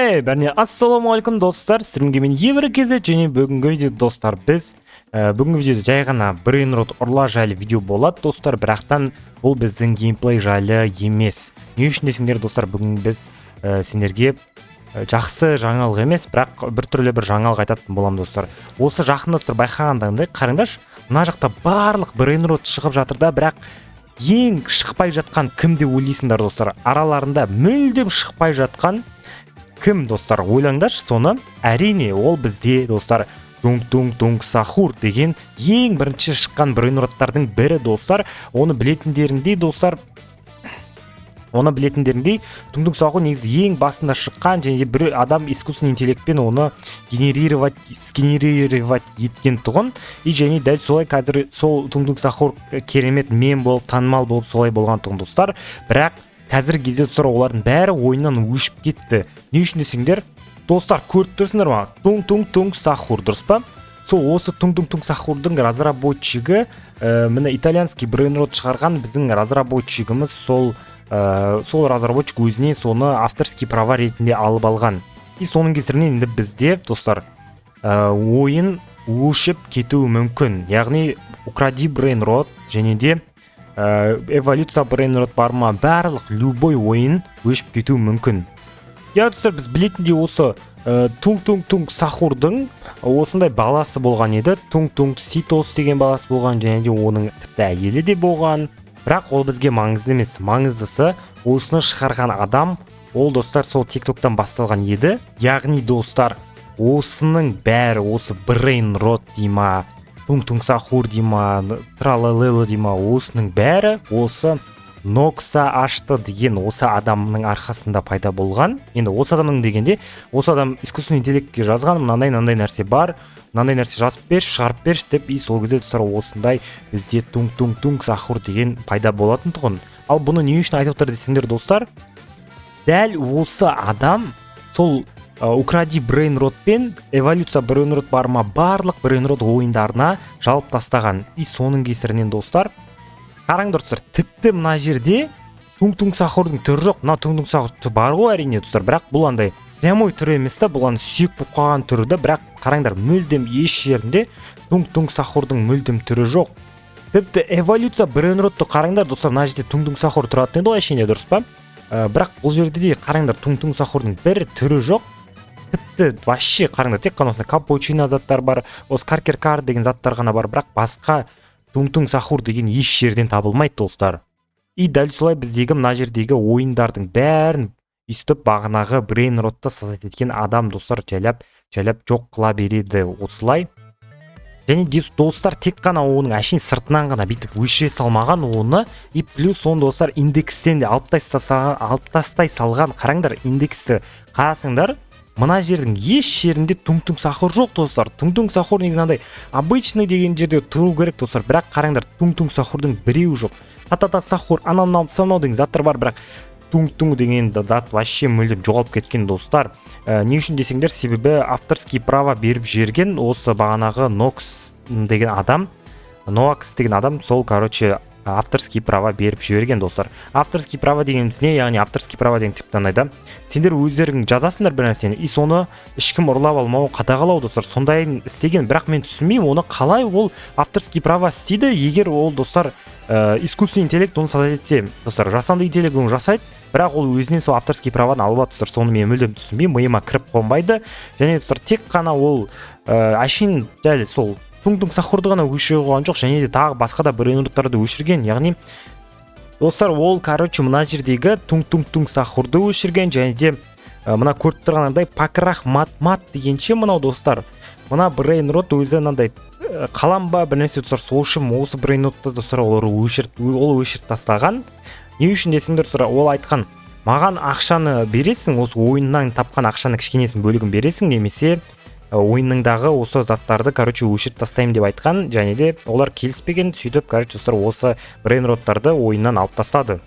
Эй, бәріне ассалаумағалейкум, достар! Сіздермен мен, Еврокз, және бүгінгі видеода, достар, біз бүгінгі видеода жай ғана брейнрот ұрла жайлы видео болады, достар. Бірақтан бұл біздің геймплей жайлы емес. Не үшін десеңдер, достар, бүгін біз сендерге жақсы жаңалық емес, бірақ бір түрлі бір жаңалық айтатын боламын, достар. Осы жақында, достар, байқағандағындай, қараңдаршы, мына жақта барлық брейнрот шығып жатыр да, бірақ ең шықпай жатқан кім деп ойлайсыңдар, достар? Араларында мүлдем шықпай жатқан кім, достар? Ойлаңдаршы соны. Әрине, ол бізде, достар, Тунг Тунг Тунг Сахур деген ең бірінші шыққан брейнроттардың бірі, достар. Оны білетіндеріңдей, Тунг Тунг Сахур негізі ең басында шыққан және де бір адам искусственный интеллектпен оны генерировать, сгенерировать еткен тұғын. И және дәл солай қазір сол Тунг Тунг Сахур керемет мем болып, танымал болып, солай болған тұғын, достар. Бірақ қазіргі кезде, достар, олардың бәрі ойыннан өшіп кетті. Не үшін десеңдер, достар, көріп тұрсыңдар ма, Тунг Тунг Тунг Сахур, дұрыс па? Сол осы Тунг Тунг Тунг Сахурдың разработчигі, міне, итальянский брейнрот шығарған біздің разработчигіміз сол разработчик өзіне соны авторский права ретінде алып алған. И соның кесірінен енді бізде, достар, ойын өшіп кетуі мүмкін. Яғни Укради брейнрот және де Эволюция брейнрот бар ма, барлық любой ойын өшіп кетуі мүмкін. Иә, достар, біз білетіндей, осы Тунг Тунг Тунг Сахурдың осындай баласы болған еді, Тунг Тунг Ситос деген баласы болған және де оның тіпті әйелі де болған. Бірақ ол бізге маңызды емес. Маңыздысы, осыны шығарған адам ол, достар, сол Тиктоктан басталған еді. Яғни, достар, осының бәрі, осы брейн рот дей ма, Тунг Тунг Сахур дей ма, Тралалело дей ма, осының бәрі осы Нокса ашты деген осы адамның арқасында пайда болған. Енді осы адамның дегенде, осы адам искусственный интеллектке жазған: «Мынандай мынандай нәрсе бар, мынандай нәрсе жазып берші, шығарып берші», — деп. И сол кезде, достар, осындай бізде Тунг Тунг Тунг Сахур деген пайда болатын тұғын. Ал бұны не үшін айтып отыр десеңдер, достар, дәл осы адам сол Укради брейнрот пен Эволюция брейнрот бар ма, барлық брейнрот ойындарына жауып тастаған. И соның кесірінен, достар, қараңдар, достар, тіпті мына жерде Тунг Тунг Сахурдың түрі жоқ. Мына Тунг Тунг Сахур бар ғой, әрине, достар, бірақ бұл андай прямой түрі емес та, бұл ана сүйек болып қалған түрі да. Бірақ қараңдар, мүлдем еш жерінде Тунг Тунг Сахурдың мүлдем түрі жоқ. Тіпті Эволюция брейнротты қараңдар, достар, мына жерде Тунг Тунг Сахур тұратын еді ғой әшейінде, дұрыс па? Бірақ бұл жерде де, қараңдар, Тунг Тунг Сахурдың бір түрі жоқ. Тіпті вообще, қараңдар, тек қана осындай капучино заттар бар, осы каркер кар деген заттар ғана бар, бірақ басқа Тунг Тунг Сахур деген еш жерден табылмайды, достар. И дәл солай біздегі мына жердегі ойындардың бәрін өйстіп бағанағы брейнротты создать еткен адам, достар, жайлап жайлап жоқ қыла береді осылай. Және де, достар, тек қана оның әшейін сыртынан ғана бүйтіп өшіре салмаған оны. И плюс оны, достар, индекстен де алып тастаған, алып тастай салған. Қараңдар, индексті қарасаңдар, мына жердің еш жерінде Тунг Тунг Сахур жоқ, достар. Тунг Тунг Сахур негізі мынандай обычный деген жерде тұру керек, достар. Бірақ қараңдар, Тунг Тунг Сахурдың біреуі жоқ. Та та та Сахур, анау мынау мынау деген заттар бар, бірақ Тунг Тунг деген зат вообще мүлдем жоғалып кеткен, достар. Не үшін десеңдер, себебі авторский право беріп жіберген осы бағанағы Нокс деген адам, Ноакс деген адам. Сол, короче, авторский права беріп жіберген, достар. Авторский право дегеніміз не? Яғни авторский права деген тіпті андай да, сендер өздерің жазасыңдар бір нәрсені, и соны ешкім ұрлап алмау, қадағалау, достар, сондайын істеген. Бірақ мен түсінбеймін оны, қалай ол авторский права істейді, егер ол, достар, искусственный интеллект оны создать етсе. Достар, жасанды интеллект оны жасайды, бірақ ол өзінен сол авторский праваны алып алады, достар. Соны мен мүлдем түсінбеймін, миыма кіріп қонбайды. Және, достар, тек қана ол әшейін дәл сол Тунг Тунг Сахурды ғана өшіре қойған жоқ, және де тағы басқа да брейнроттарды өшірген. Яғни, достар, ол, короче, мына жердегі Тунг Тунг Тунг Сахурды өшірген және де мына көріп тұрғандай Пакрах Мат Мат дегенше мынау, достар, мына брейнрот өзі мынандай қалам ба, бір нәрсе, достар. Сол үшін осы брейнротты, достар, олар өшіріп, ол өшіріп тастаған. Не үшін десеңдер, достар, ол айтқан: «Маған ақшаны бересің, осы ойыннан тапқан ақшаны кішкенесін бөлігін бересің немесе ойыныңдағы осы заттарды, короче, өшіріп тастаймын», — деп айтқан. Және де олар келіспеген. Сөйтіп, короче, достар, осы брейнроттарды ойыннан алып тастады.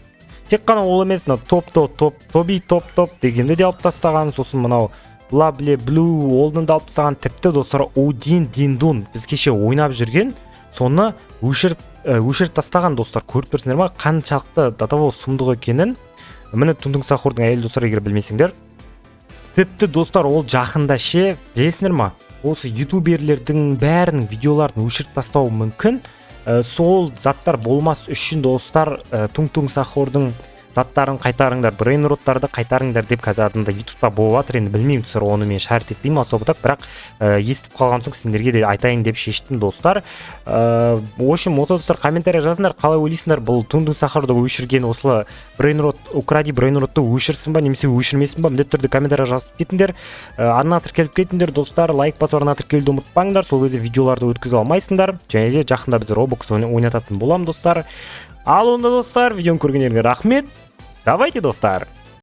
Тек қана ол емес, мынау топ топ топ тоби топ топ дегенді де алып тастаған. Сосын мынау бла бле блю, оны да алып тастаған. Тіпті, достар, Один Диндун, біз кеше ойнап жүрген, соны өшіріп тастаған, достар. Көріп тұрсыңдар ма, қаншалықты до того сұмдық екенін? Міне, Тунг Тунг Сахурдың әйелі, достар, егер білмесеңдер. Тіпті, достар, ол жақында ше, білесіңдер ма, осы ютуберлердің бәрінің видеоларын өшіріп тастауы мүмкін. Сол заттар болмас үшін, достар, Тунг Тунг Сахурдың заттарын қайтарыңдар, брейнроттарды қайтарыңдар деп қазір адамдар Ютубта болып жатыр. Енді білмеймін, достар, оны мен шарить етпеймін особо так, бірақ естіп қалған соң сендерге де айтайын деп шештім, достар. В общем, осы, достар, комментарий жазыңдар, қалай ойлайсыңдар, бұл Тунг Тунг Сахурды өшірген осы брейнрот, укради брейнротты өшірсін ба немесе өшірмесін ба? Міндетті түрде комментарий жазып кетіңдер. Арнаға тіркеліп кетіңдер, достар, лайк басып, арнаға тіркелуді ұмытпаңдар, сол кезде видеоларды өткізе алмайсыңдар. Және де жақында біз Roblox ойнататын боламын, достар. Ал онда, достар, видеоны көргендеріңе рахмет. Давайте, достар.